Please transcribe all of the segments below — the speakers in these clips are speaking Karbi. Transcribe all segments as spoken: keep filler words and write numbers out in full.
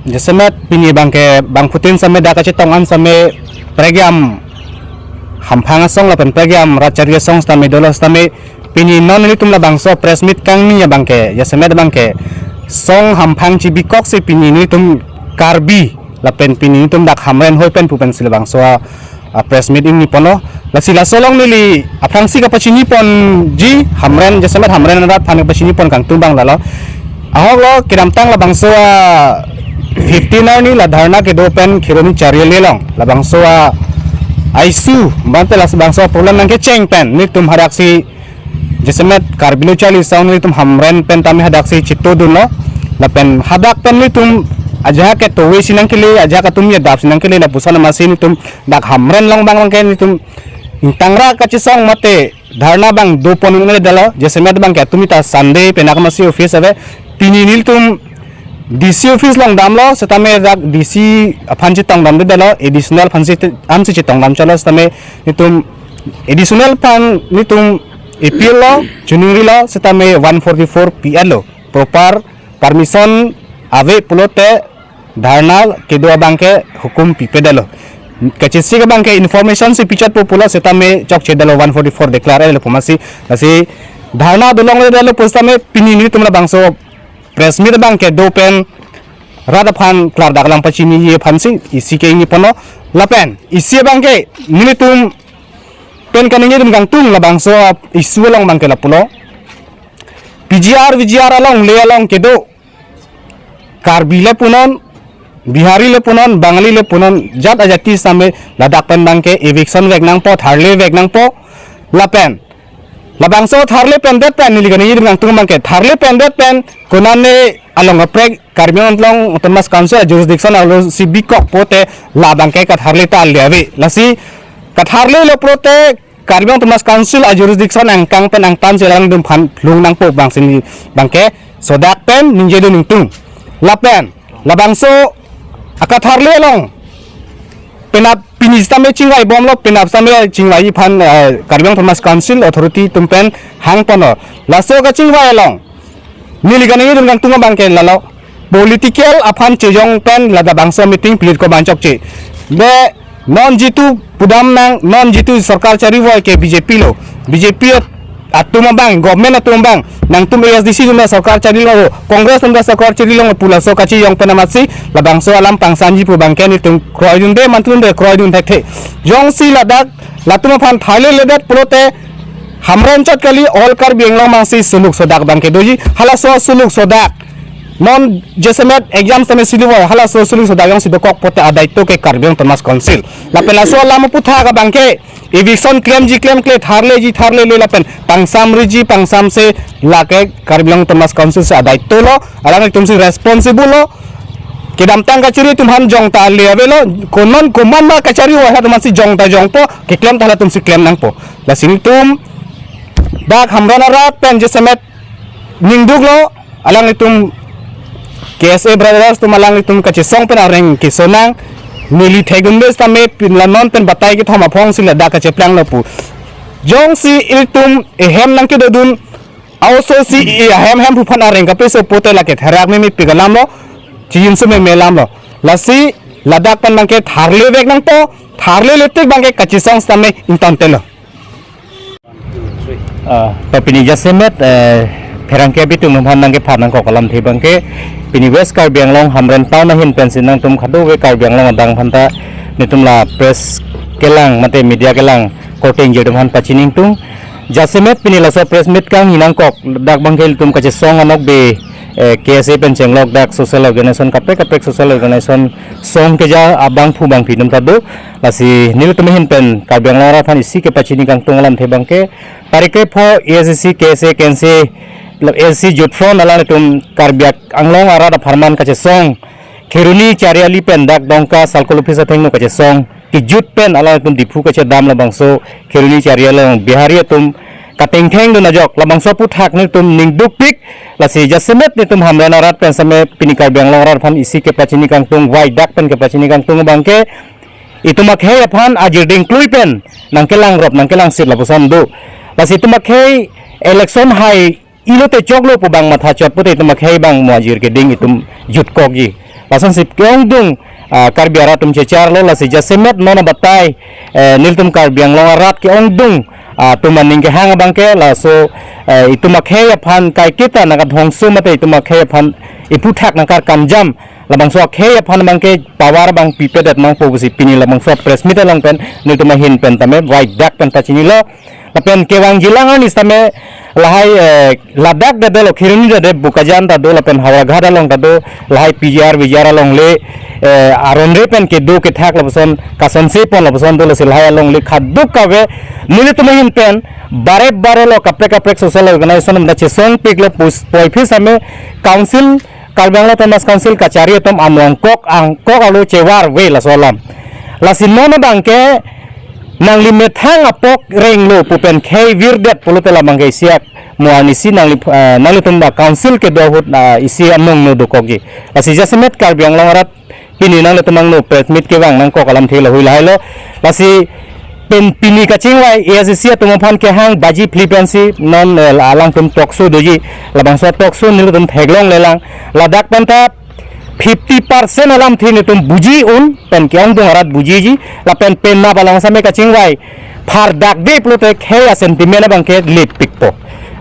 Jasemet pini abangke bangphutin sitame dak kachetong an sitame prekjam hamphang asong lapen prekjam rat chari asong sitame dolo sitame pini non nelitum labangso press meet kangni abangke jasemet abangke song hamphang chibikok si pini nelitum Karbi lapen pini nelitum dak Hamren hoi pen pu pensi labangso a, a press meet ingni ponlo. Lasi laso along neli aphrangsi kapachini ponji Hamren jasemet Hamren arat aphan kapachini pon kangtung abang lalo. Ahok lo kedamtang labangso a fifteen arni la dharna kedo pen Kheroni Chariali along labangso a issue mate labangso a problem nangkecheng pen nelitum hadaksi jasemet Karbi Lo Charli Asong nelitum Hamren pen tame hadaksi chitodunlo. Lapen hadak pen nelitum ajahak ke towe si nangkele, ajahak atum ya dap si nangkele lapuson amatsi nelitum dak Hamren along abang abangke nelitum ingtangra kachesong mate dharna abang do pon un-e detlo, jasemet abangke atum ita Sunday penap amatsi office ave. Pini nelitum D C office along damlo sitame dak D C aphan chetongdamde detlo, additional aphansi te-, ansi chetongdam chalo sitame nelitum additional aphan nelitum appeal lo, chuningrilo sitame one forty-four P L lo, proper permission ave pulote dharna kedo abangke hukum pipe detlo. Kachesik abangke information si pichotpo pulo sitame chokche detlo, one forty-four declare lo pu amatsi. Lasi dharna dolongle detlo pu sitame pini nelitum labangso press meet abangke do pen rat aphan klardak lang pachini ye aphansi isi ke ingni ponlo. Lapen isi abangke nelitum pen kaningje dun kangtung labangso issue along abangke lapulo. P G R, V G R along le along kedo Karbi le punon, Bihari le punon, Bangali le punon, jat ajati sitame ladak pen abangke eviction vek nangpo, tharle vek nangpo, lapen labangso tharle pendet pen neli kaningje dun kangtung abangke tharle pendet pen konane along kaprek Karbi Anglong Autonomous Council a jurisdiction alongsi bikok pote labangke katharle ta le ave. Lasi katharlelo pulote Karbi Anglong Autonomous Council a jurisdiction angkang pen angtan chelang dum aphan lung nangpo abangsi neli abangke sodak pen ningje dun ingtung. Lapen labangso akatharle along penap pini sitame chingvai bomlo, penap sitame chingvai aphan, eh, Karbi Anglong Autonomous Council authority atum pen hang ponlo. Laso kachingvai along neli kaningje dun kangtung abangke lalo, political aphan chejong pen labangso meeting pilit ko banchok che. Be non jitu pudam nang, non jitu sorkar charivoi ke B J P lo. B J P atum abang, government atum abang, nangtum A S D C atum sorkar charilong, Congress atum sorkar charilong pu laso kachejong pen amatsi labangso alam pangsanji pu abangke nelitum kroidunde, mantun de kroidun thekthe. Jongsi ladak latum aphan tharle ledet pulote Hamren chot kali, all Karbi Anglong amatsi suluk sodak abangke doji, halaso suluk sodak non jasemet exam sitame silivoi, halaso suluk sodak jongsi dokok pote adaito ke Karbi Anglong Autonomous Council. Lapen laso alam aphuthak abangke eviction klemji klemkle, tharleji tharlele lapen pangsamriji pangsamse lake Karbi Anglong Autonomous Council si adaito lo, alanglitumsi responsible lo. Kedamtang kachari atum aphan jongta le avelo, konon koman ma kachari wa atum aphansi jongta jongpo, keklem ta halatumsi klem nangpo. Lasi nelitum dak Hamren arat pen jasemet ningduklo, alanglitum K S A brothers atum alanglitum kachesong pen areng kesonang, neli thekdunde sitame pini la non pen batai kethom aphongsi ladak kacheplanglo pu. Jongsi ilitum ehem nangkedodun, aoso si i ahem hemphu aphan areng kapeso pote lake therak meme pik alamlo, chijinso meme alamlo. Lasi ladak pen abangke tharle vek nangpo, tharlele tik abangke kachesong sitame ingtontelo. Ah, pa pini jasemet, eh, pherangke abitung atum aphan nangkephan nangkok alamthe abangke, pini West Karbi Anglong Hamren town ahin pensi nangtum kadokave Karbi Anglong adang aphanta nelitum la press kelang mate media kelang korte ingjir atum aphan pachini ingtung. Jasemet pini laso press meet kangni nangkok dak abangke ilitum kachesong anokbe, eh, K S A pen chenglok dak social organization kaprek kaprek social organization song keja abangphu bangphi atum ta do. Lasi nelitum ahin pen Karbi Anglong arat aphan isi kepachini kangtung alamthe abangke, tarik krepho A S D C, K S A, K N C, A S D C Youth Front alanglitum Karbi Anglong arat apharman kachesong Kheroni Chariali pen dak Dongka circle office athengno kachesong kejut pen alanglitum Diphu kachedam labangso Kheroni Chariali along Bihari atum katengthengdun ajok labangso aphuthak nelitum ningdukpik. Lasi jasemet nelitum Hamren arat pen sitame pini Karbi Anglong arat aphan isi kepachini kangtung, wai dak pen kepachini kangtung abangke itum akhei aphan ajirding klui pen nangkelangrop nangkelangsit lapuson do. Lasi itum akhei election hai-ilo te choklo pu abang matha chot pute itum akhei abang mo ajir keding itum jutkokji. Lasonsi ke-ongdung, ah, Karbi arat atum checharlo, lasi jasemet non abatai, eh, nelitum Karbi Anglong arat ke-ongdung, ah, atum aning kehang abangke, laso, eh, itum akhei aphan kaiketa nangkadhongso mate itum akhei aphan iputhak nangkarkamjam, labangso akhei aphan abangke power abang pipedet nangpo pusi pini labangso press meet along pen nelitum ahin pen tame vaidak pen pachinilo. Lapen kevangjilang arni sitame lahai, eh, ladak ta dolo, Kheroni ta de, Bokajan ta do, lapen Howraghat along ta do, lahai P G R V G R alongle, eh, aron re pen kedo kethak lapuson kasonse pon lapuson dolo, si lahai alongle kadokave nelitum ahin pen bare bare lo kaprek kaprek social organization atum ta chesongpiklo pus-, puvoiphit sitame council, Karbi Anglong Autonomous Council kachari atum amlong kok angkok alo chevarve laso alam. Lasi non abangke nangli methang apok renglo pu pen khei virdet pulote labangke isi ak mo arnisi nangli, eh, nanglitum ba council kedo ahut, ah, isi anong no dokokji. Lasi jasemet Karbi Anglong arat pini nanglitum angno press meet kevang nangkok alamthe lahui lahailo. Lasi pen pini kachingvai A S D C atum aphan kehang baji phli pensi non, eh, alangtum talk show doji, labangso talk show nelitum theklonglelang. Ladak pen ta fifty percent alamthe nelitum buji un pen ke-ongdung arat bujiji, lapen penap along sitame kachingvai phardakde pulote khei a-sentiment abangke lepikpo.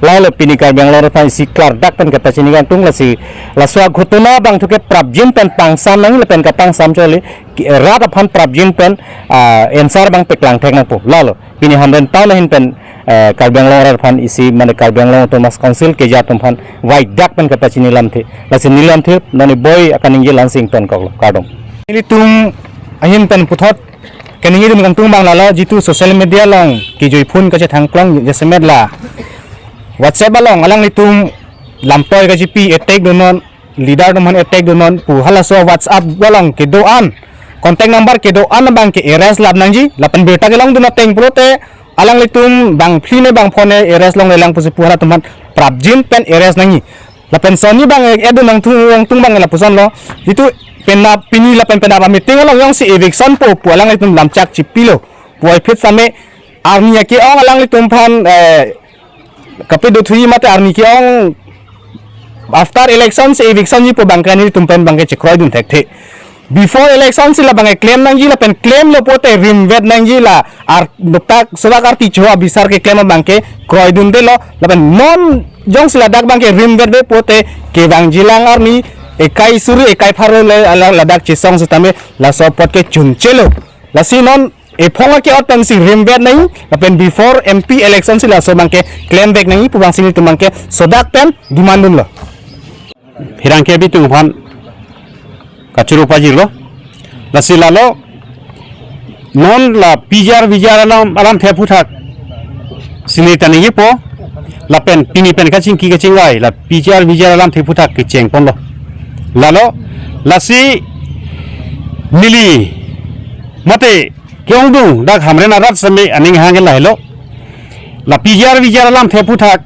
Lahelo pini Karbi Anglong arat aphan isi klardak pen kepachini kangtung, lasi laso aghotona abangthu ke prapjin pen pangsam nang lapen kapangsam chole ki-, rat aphan prapjin pen, ah, answer abang paklang thek nangpo. Lahelo pini Hamren town ahin pen, eh, Karbi Anglong arat aphan isi mane Karbi Anglong Autonomous Council keja atum aphan vaidak pen kepachini lamthe. Lasi neli lamthe nani boi akaningje la-an si ingtonkoklo, kardom. Nelitum ahin pen puthot kaningjedun kangtung abang lalo, jitu social media along kejui phun kachethangklong jasemet la WhatsApp along alanglitum lampoi kachipi attack dunnon, leader atum aphan attack dunnon pu halaso WhatsApp along kedo-an, contact number kedo-an abangke arrest lap nangji, lapen birta kelongdun ateng pulote alanglitum bang phli ne bang pho ne arrest longlelang pusi pu halatum aphan prapjin pen arrest nangji. Lapen sonni abang add nangthu nangtung abang lapusonlo. Jitu penap pini lapen penap a-meeting along jongsi eviction po pu alanglitum lamchak chipilo, puvoiphit sitame arni ake-ong alanglitum aphan, eh, kapedo thuji mate arni ke-ong after election si eviction ji pu abangke nelitum pen abangke chekroidun thekthe. Before election si labangke klem nangji, lapen klemlo pulote rimvet nangji, la ar nuktak sodak arti cho abisar keklem abangke kroidundelo, lapen non jongsi ladak abangke rimvetve pulote kevangjilang arni ekai suri ekai pharo le ala ladak chesong sitame laso apot ke chunchelo. Lasi non ephong ake-ot pensi rimvet nangji, lapen before M P election si laso abangke klemvek nangji pu abangsi nelitum abangke sodak pen demand dunlo. Hirang kebi tung aphan kachoro pajirlo. Lasi lalo non la P G R V G R alam, alamthe aphuthak si neli ta ningjepo, lapen pini pen kachingki kachingvai la P G R V G R alamthe aphuthak kecheng ponlo. Lalo lasi neli mate ke-ongdung dak Hamren arat sitame aning hang lahelo. La P G R V G R alamthe aphuthak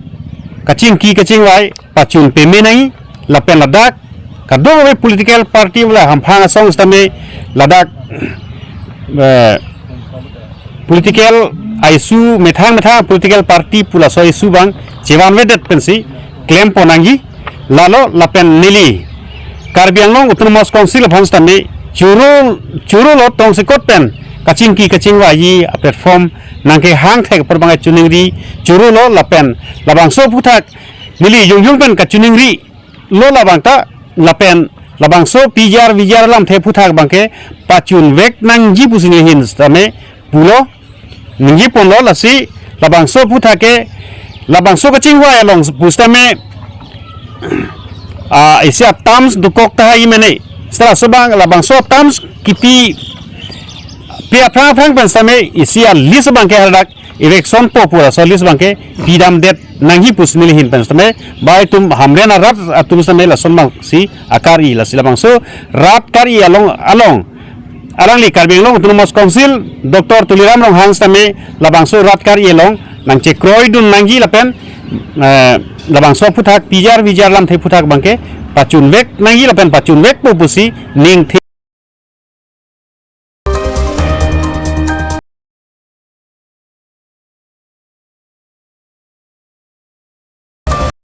kachingki kachingvai pachun peme nangji, lapen ladak kadokave political party pu la hamphang asong sitame ladak, eh, political issue methang methang political party pu laso issue abang chevanvedet pensi klem pon nangji. Lalo lapen neli Karbi Anglong Autonomous Council aphan sitame choro chorolo, tongsekot pen kachingki kachingvaiji a-platform nangkehang thek apor abang kachiningri chorolo, lapen labangso aphuthak neli jongjong pen kachiningrilo labang ta, lapen labangso P G R V G R alamthe aphuthak abangke pachunvek nangji pusi neli ahin sitame pulo, ningje ponlo. Lasi labangso aphuthak ke labangso kachingvai along pu sitame, ah, isi a-terms dokok tahai mene. Seta laso abang labangso terms kipi pi aphrang aphrang pen sitame isi a-list abangke hadak eviction po pu laso a-list abangke pidamdet nangji pusi neli ahin pen sitame, ba itum Hamren arat atum sitame lason abangsi akari. Lasi labangso rat kari along along alangli Karbi Anglong Autonomous Council Doctor Tuliram Ronghang sitame labangso rat kari along nangchekroidun nangji lapen, eh, labangso aphuthak P G R V G R alamthe aphuthak abangke pachunvek nangji lapen pachunvekpo pusi ningthe